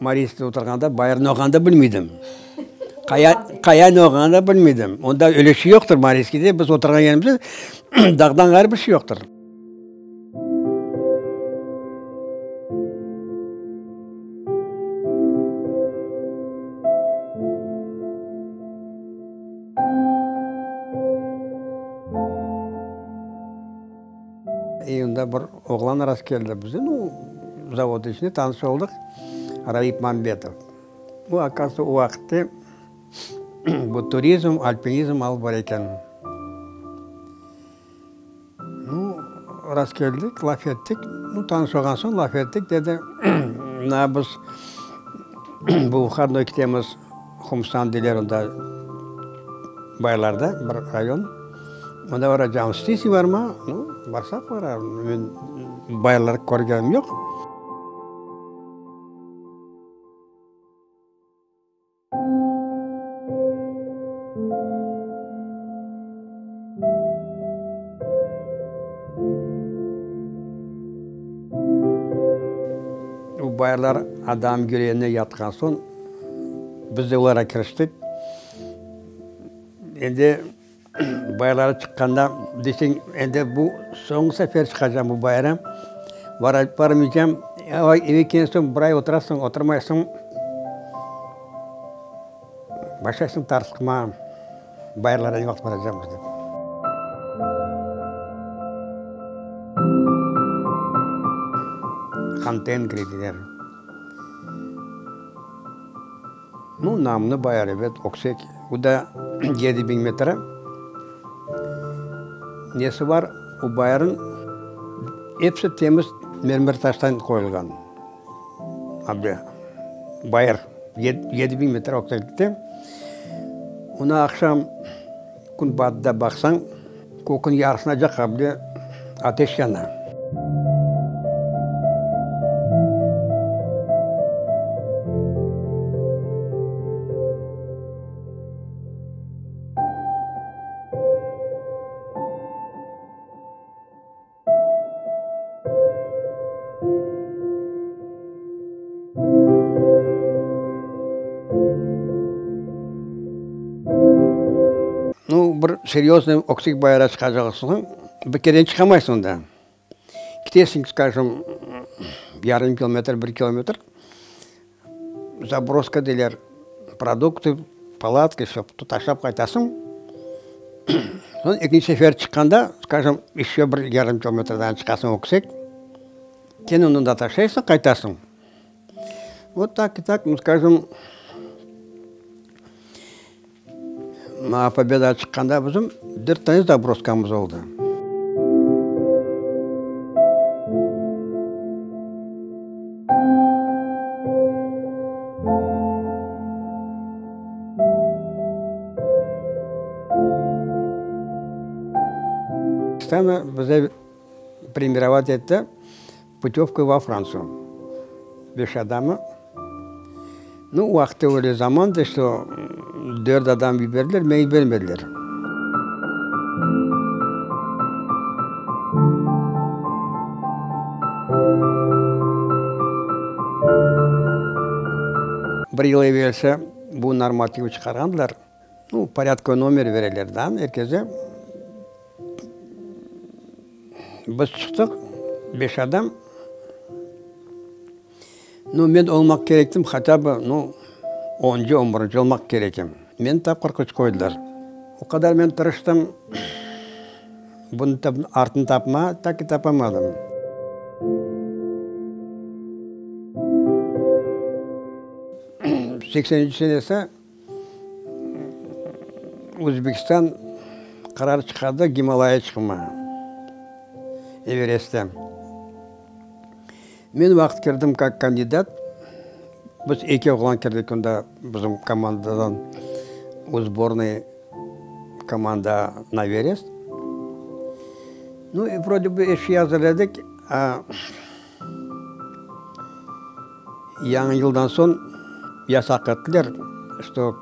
Mariinskiyde oturğanda bayır ne olğanını da bilmeydim. Qaya, qaya ne olğanını da bilmeydim. Onda öyle şey yoqtır Mariinskiyde, biz oturğan yerimizde dağdan ğayrı bir şey yoqtır. İyunda bir oğlan rastkeldi bize, nu, zavod içinde tanış oldıq, Raip Mambetov. O, oказывается, o vaqıtte bu turizm, alpinizm alıp bara eken. Nu, rastkeldik, laf ettik. Nu, tanış olğan soñ laf ettik, dedi, mına biz bu vıhodnoy ketemiz, Humstan deyler onda, baylarda bir rayon. Onda baracağımız. İsteysiñ barma? Nu, barsaq bararım. Men bayırlar körgenim yoq. O bayırlar adam yüreğine yatqan soñ, biz de olarğa kiriştik. Endi bayırlara çıqqanda deseñ, endi bu soñki sefer çıqacam bu bayıra, barmaycam. Eve kelgen soñ bir ay oturasıñ, oturmaysıñ, başlaysıñ tartışma, bayırlara ne vaqıt baracaqmız dep. Han-Tengri deyler. Nu, namnı bayar, ebet, öksek. O da 7000 metre. Nesi bar, o bayırıñ episi temiz mermer taştan qoyulğan. Abde, bayır, 7000 metre ökseklikte. Onı aqşam kün batıda baqsañ, kökniñ yarısınacaq abde ateş yana. Nu, bir seryoznıy öksek bayıra çıqacaqsıñ, bir kereden çıqamaysıñ da. Ketesiñ, skajım, yarım kilometr, bir kilometr, zabroska deyler, produktı, palatka, vsö, taşlap qaytasıñ. Soñ ekinci sefer çıqqanda, skajım, eşçe bir yarım kilometrdan çıqasıñ öksek, kene onı da taşlaysıñ, qaytasıñ. Vot tak i tak, nu, skajım, Na Pobedağa çıqqanda bizim dört tane zabroskamız oldı. Bize premirovat etti putövka vo Frantsiyu. Beş adamı. Nu, o vaqıtta öyle zamandı, şto dört adam yiberdiler, meni yibermediler. Bir yıl evelsi bu normativ çıqarğandılar. Nu, porâdkovoy nomer bereler da er kese. Biz çıqtıq, beş adam. Nu, men olmaq kerektim, hatâ bı, nu, oncı, on birinci olmaq kerekim. Meni tap 43 qoydılar. O qadar men tırıştım, bunı artın tapma, tak i tapamadım. 83 senesi Özbekistan qarar çıqardı Gimalaya çıqma, Everestte. Men vaqıt kirdim kak kandidat, biz eki oğlan kirdik onda bizim komandadan, o sbornıy komanda na Everest. Nu, i vrode bı er şey azır edik, a yañı yıldan soñ yasaq ettiler, çto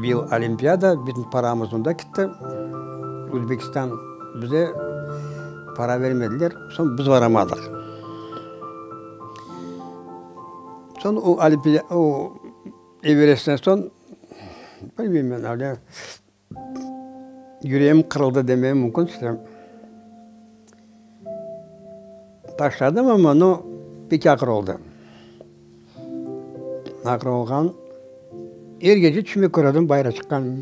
bil olimpiada, bütün paramız onda kitti, Özbekistan bize para bermediler, soñ biz baramadıq. Soñ o o Everestten soñ, bilmeyim men, öyle yüreğim qırıldı demem mümkün işte. Taşladım amma, no, pek ağır oldı. Ağır olğan. Er gece tüşüme kördim bayıra çıqqanımnı.